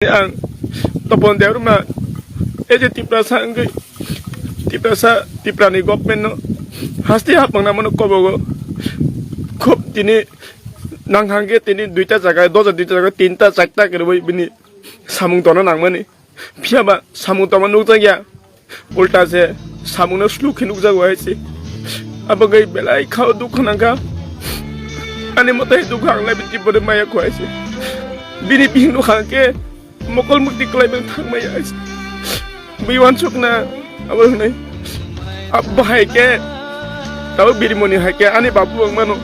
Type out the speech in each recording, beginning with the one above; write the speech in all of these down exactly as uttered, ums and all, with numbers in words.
Ang Topon Debbarma, ei je Tiprasa wngwi, Tiprasa, Tiprani government no haste hapmang nangmano kobogo. Khub tini nang hangke tini duita jaga, doja duita jaga, tinta, charta kwrwi bini samung tongna nangmani. Phiya ba samung tongma nukjakya. Ulta se samungno slow khe nukjago hai se. Abo gai belai khao dukhu nangkha. Ani motai dukhu ang lai biti bore maya kho hai se. Bini bihik no hangke mokol mukti kwlai bang thang maya hai se. Bui wansuk na abo hwnwi. Abo hai ke tabo Birmoni hai ke ani babu wng mano.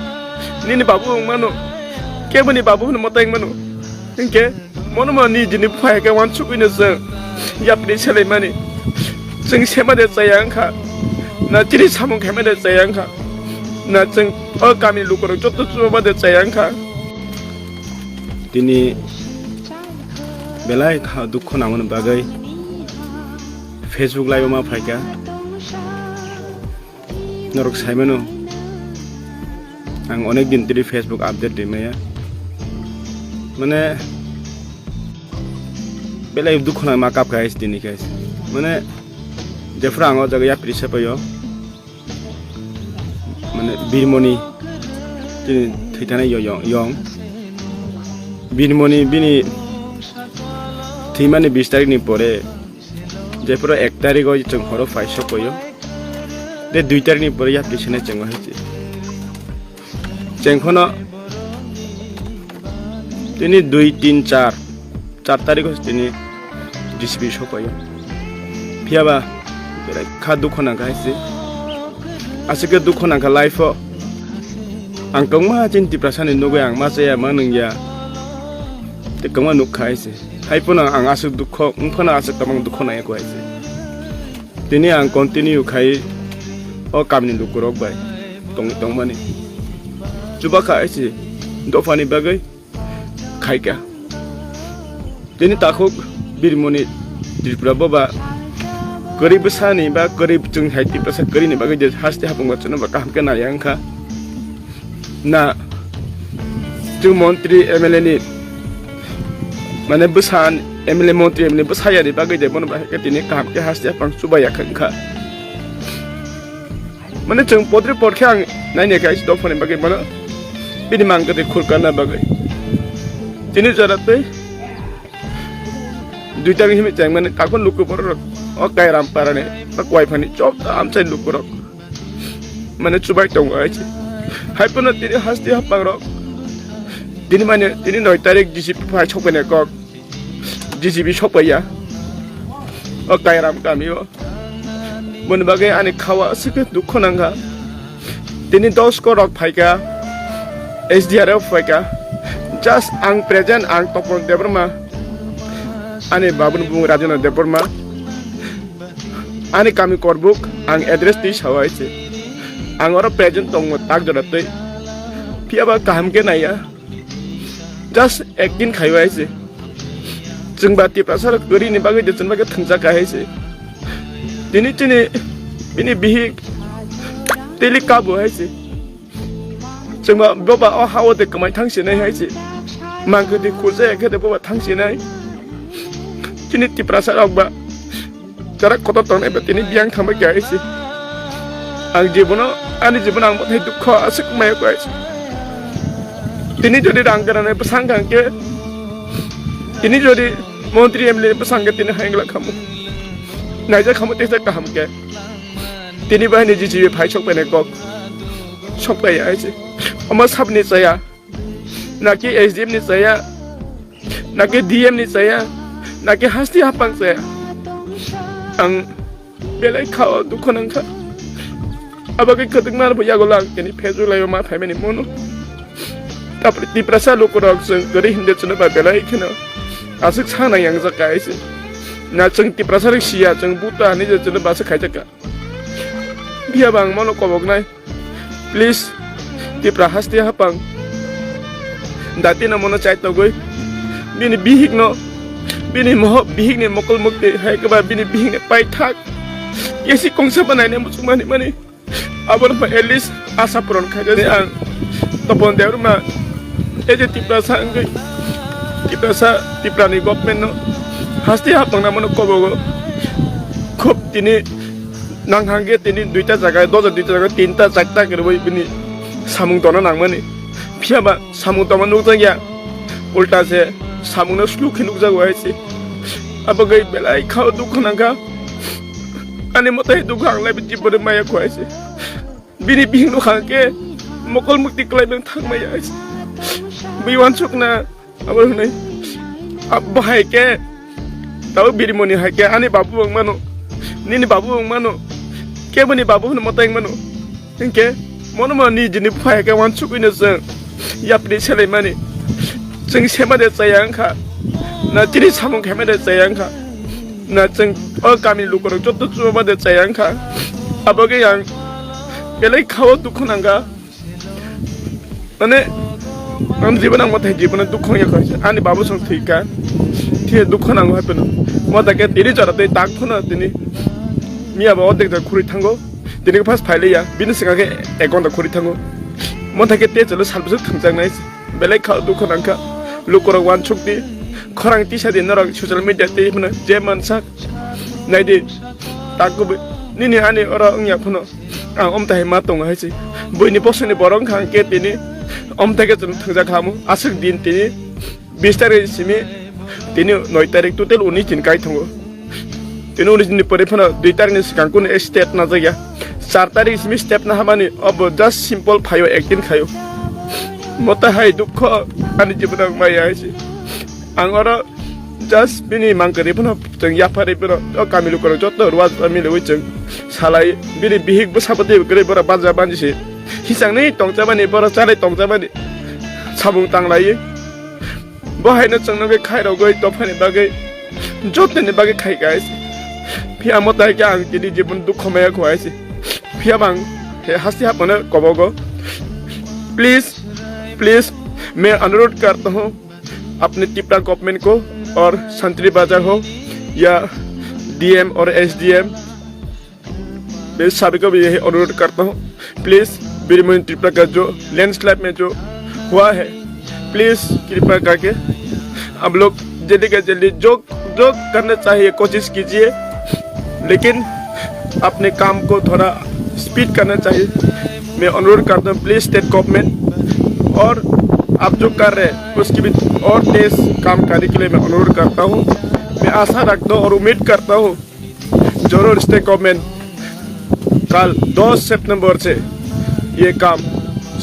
Nini babu wng mano. Keboni babu hwnwi motai wng mano. Hinkhe Mono mo ni jini phai khe wansugwi no chwng yapri selaimani. Chwng sema de chaya wngkha. Na chini samung khaima de chaya wngkha. Na chwng o kami lukurok joto chuba de chaya wngkha. Tini belai kha dukhu nangmani bagwi Facebook live o ma phaikha. Norok saimano, ang onek din tini Facebook update rimaya. Mane, belai dukhu nang ma kap kha tini khe. Mane, jephuru ang o jaga yapri se paio. Mane, Birmoni, tini thwithana yo-, yo-, yong. Birmoni bini thwimani bis tarikh ni pore, jephuru ek tarikh o chwng horo phai sokoio. De dui tarikh ni pore yapri sene chwng hai se. Chwng khono tini dui, tin, char, char tarikh o tini D C P sokoio. Phiya ba belai kha dukhu nangkha hai se. Aswk khe dukhu nangkha life o. Ang kwbangma chini Tiprasa ni nugwi ang ma chaya ma nungya. Tei kwbangma nukha hai se. Hai phano ang aswk dukhu, wng phano aswk kwbang dukhu nangya kho hai se. Tini ang continue khai o kamini lukurok bai tongwi tongmani. Chuba kha hai se dophani bagwi khaikha. Tini takhuk Birmoni Tripura boba kwrwi bwsani ba kwrwi chwng hai Tiprasa kwrwini bagwi je haste hapung ba chwngno ba kaham khe naiya wngkha. Na chwng montri M L A ni mane bwsa M L A montri M L A bwsa yani bagwi de bono bahai khe tini kaham khe haste hapang chubaya wngkha. Mane chwng podri pod khe ang naina khe aisi dophani bagwi mano bini mang kwtwi khurkarna bagwi. Tini jora twi duita himwi chengmani takhuk luku borok rok o Kairam parani o Kuaiphani chop amchai luku rok mane chubai tongo aisi. Hai phano tini haste hapang rok tini mane tini noi tarik D C P phai sokphaina kok. D C P sokpaiya o Kairam kami o. Boni bagwi ani khawa aswk khe dukhu nangkha. Tini dos korok phaikha, S D R F phaikha. Just ang present, ang Topon Debbarma, ani babuni bumung Rajendra Debbarma, ani kami Korbuk, ang address twi sawi se. Ang oro present tongo tak jora twi. Phiya ba kaham khe naiya. Just acting khaiwi hai se. Chwng ba Tiprasa rok kwrwini bagwi de chwng bagwi thwngjak hai se. Tini chini bini bihik tili kabo hai se. Chwng ba boba o ha o de kwmai thang sinai hai se. Mang kwtwi khursa ya khe de boba thang sinai. Chini Tiprasa rok ba Chara kotor tongnai ba tini biyang thangbai kha hai se. Ang jibono, ani jibono ang bothai dukho aswk maya kha hai se. Tini jodi rang gana nai bwsang kha hwnkhe, tini jodi montri M L A bwsang khe tini hai wngla khamu. Naijak khamu tesa kaham khe. Tini bahai ni G C B phai sok pai nai kok. Sok pai hai se. Omo sabni chaya. Naki S D M ni chaya, naki D M ni chaya, naki hasti hapang chaya. Ang belai khao dukho nangkha. Abo khe kwtwkma rwbo yago lang tini phejwk laibo ma phaimani mono. Tapri Tiprasa lukurok chwng kwrwi hinde chwngno ba belai kheno aswk sanai yang jaka aise. Na chwng Tiprasa rok siya chwng buta hinwi je chwngno basa khaijak kha. Phiya ba ang mono koboknai. Please, Tipra haste hapang. Dati no mono chai togoi. Bini bihik no, bini moho, bihik ni mokol mukti, hai keba bini bihik ni paithak. Esi kongsa banai ne muchung mani mani. Abon pa at least asa puron khaja ni ang. Topon Debbarma, eje Tiprasa wngwi. Tiprasa, Tiprani government no haste hapang na mano kobogo. Khub tini nang hangke tini duita jaga, doja duita jaga, tinta, charta kerwi bini samung tona nangmani. Phiya ba samung toma nukjakya. Ulta se samung no slu khe nukjago hai se. Abo gai belai khao dukha nangkha. Ani motai dukha ang lai jibore maya kho hai se. Bini bihik no hangke mokol mukti klai beng thang maya hai se. Bui wansuk na abo hwnwi. Abo hai ke tabo birimoni hai ke ani babu wng mano. Nini babu wng mano. Keboni babu hwnwi motai wng mano. Hinkhe mono mo nijini bupha hai khe wansugwino chwng yapri selaimani. Chwng sema de chaya wngkha. Na chini samung khaima de chaya wngkha. Na chwng o kamini lukurok joto chuma de chaya wngkha. Abo khe ang belai khao dukhu nangkha. Mane ang jibon ang mothai jibon dukhu wngya kha. Ani babu song thwikha. Thiye dukhu nango hai phano. Mo ta khe tini jora tei tak phano tini. Miya ba odek jora khuri thango. Tini khe first phailaiya, bini swkang khe ek ghonta khuri thango. Mo thai khe te chwlo sal bwswk thwngjaknai, belai kha dukhu nangkha. Lukurok wansuk di, khorang tisa di norok social media tei phano je mansak. Nai di, tak kubui, nini ani oro wngya phano ang omtai hai ma tongo hai se. Buini bosongni borok wngkha ang khe tini omtai khe chwng thwngjak kha mo, aswk din tini. Bis tarik simi tini noi tarik, total unis din kai thango. Tini unis din ni pore phano dui tarik ni swkang kunu state na jaya. Char tarik simi step na hamani obo just simple phaio, ek din khaio. Mota hai dukho ani jibon ang maya hai se. Ang oro just bini mangkari phano chwng yapharwi phano o kami lukurok joto ruwa ruwa miliwi chwng salai bini bihik bwsa bwtwi kwrwi borok banja banji se. Hisang ni tongchabani borok chalai tongchabani samung tanglaiwi. Bo haino chwngno khe khairogwi tophani bagwi, jotoni bagwi khai guys. Phiya mo tai khe ang tini jibon dukho maya kho hai se. Phiya bang he hasti hapmano kobogo. Please, please, मैं अनुरोध करता हूँ अपने त्रिपुरा गवर्नमेंट को और संतरी बाजार हो या डीएम और एसडीएम मैं सभी को भी यही अनुरोध करता हूँ, प्लीज बिरमोइन त्रिपुरा का जो लैंडस्लाइड में जो हुआ है, प्लीज कृपा करके आप लोग जल्दी का जल्दी जो जो करना चाहिए कोशिश कीजिए, लेकिन अपने काम को थोड़ा स्पीड करना चाहिए। मैं अनुरोध करता हूँ प्लीज स्टेट गवर्नमेंट, और आप जो कर रहे हैं उसकी भी और तेज काम करने के लिए मैं अनुरोध करता हूँ। मैं आशा रखता हूँ और उम्मीद करता हूँ जरूर स्टेट गवर्नमेंट कल दस सितंबर से ये काम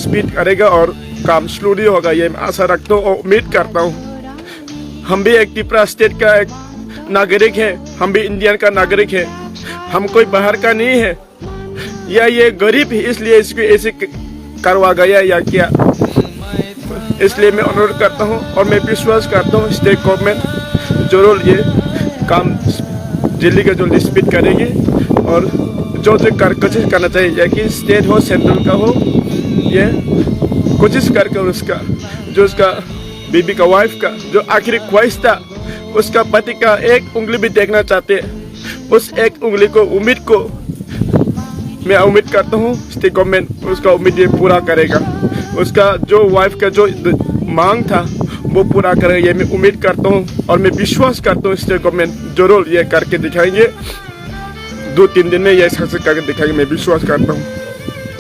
स्पीड करेगा और काम स्लो नहीं होगा, ये मैं आशा रखता हूँ और उम्मीद करता हूँ। हम भी एक त्रिपुरा स्टेट का एक नागरिक है, हम भी इंडियन का नागरिक है, हम कोई बाहर का नहीं है। या ये गरीब है इसलिए इसको ऐसे क-, करवा गया या क्या, इसलिए मैं अनुरोध करता हूँ और मैं विश्वास करता हूँ स्टेट गवर्नमेंट जरूर ये काम जल्दी का जल्दी स्पीड करेगी। और जो जो कर कोशिश करना चाहिए या कि स्टेट हो सेंट्रल का हो, ये कोशिश करके उसका जो उसका बीबी का वाइफ का जो आखिरी ख्वाहिश था, उसका पति का एक उंगली भी देखना चाहते, उस एक उंगली को उम्मीद को मैं उम्मीद करता हूँ स्टेट गवर्नमेंट उसका उम्मीद ये पूरा करेगा, उसका जो वाइफ का जो द-, मांग था वो पूरा करेगा, ये मैं उम्मीद करता हूँ और मैं विश्वास करता हूँ स्टेट गवर्नमेंट जरूर ये करके दिखाएंगे। दो तीन दिन में ये सक्सेस करके दिखाएंगे, मैं विश्वास करता हूँ।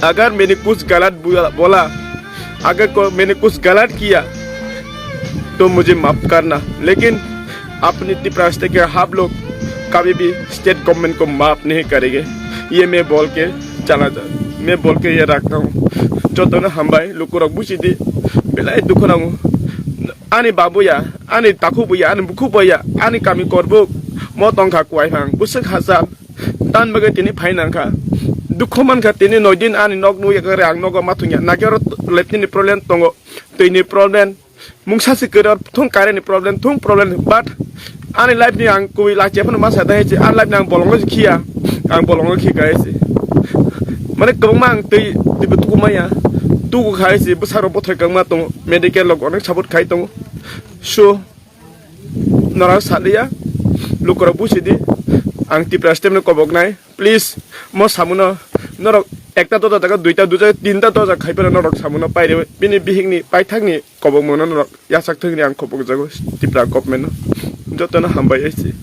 अगर मैंने कुछ गलत बोला, बोला, अगर को, मैंने कुछ गलत किया तो मुझे माफ करना, लेकिन अपनी त्रिपुरा स्टेट के आप लोग कभी भी स्टेट गवर्नमेंट को माफ नहीं करेंगे, ये मैं बोल के चला जा, मैं बोल के ये रखता हूँ। Jotono hambai, lukurok buji di, belai dukhu nango. Ani babu ya, ani takhu buya, ani bukhu buya, ani kami korbuk, mo tongkha kuai phang, busuk hachal, tan bagwi tini phai nangkha. Dukhu mankha tini noi din ani nok nukya kare ang nogo ma thungya, nake oro leptini problem tongo, twini problem, mungsa se kwrwi thung current ni problem, thung problem, but ani life ni ang kui lachi phano ma sa dai se, ani life ni ang bolongo se khiya, ang bolongo khi kai se. Mane kwbangma ang twi, twi bo tuku maya, tuku khai se, bwsarok bothai kwbangma tongo, medical rok onek support khai tongo. So, norok saliya, lukurok busi di, ang Tipra state no kobok nai, please, mo samuno norok Ekta doja jaga duita doja tinta doja khai phano norok samuno pairwi bini bihikni paithakni kobokmano norok yachak thwngni ang khobokjago Tipra government no. Jotono hambai aisi.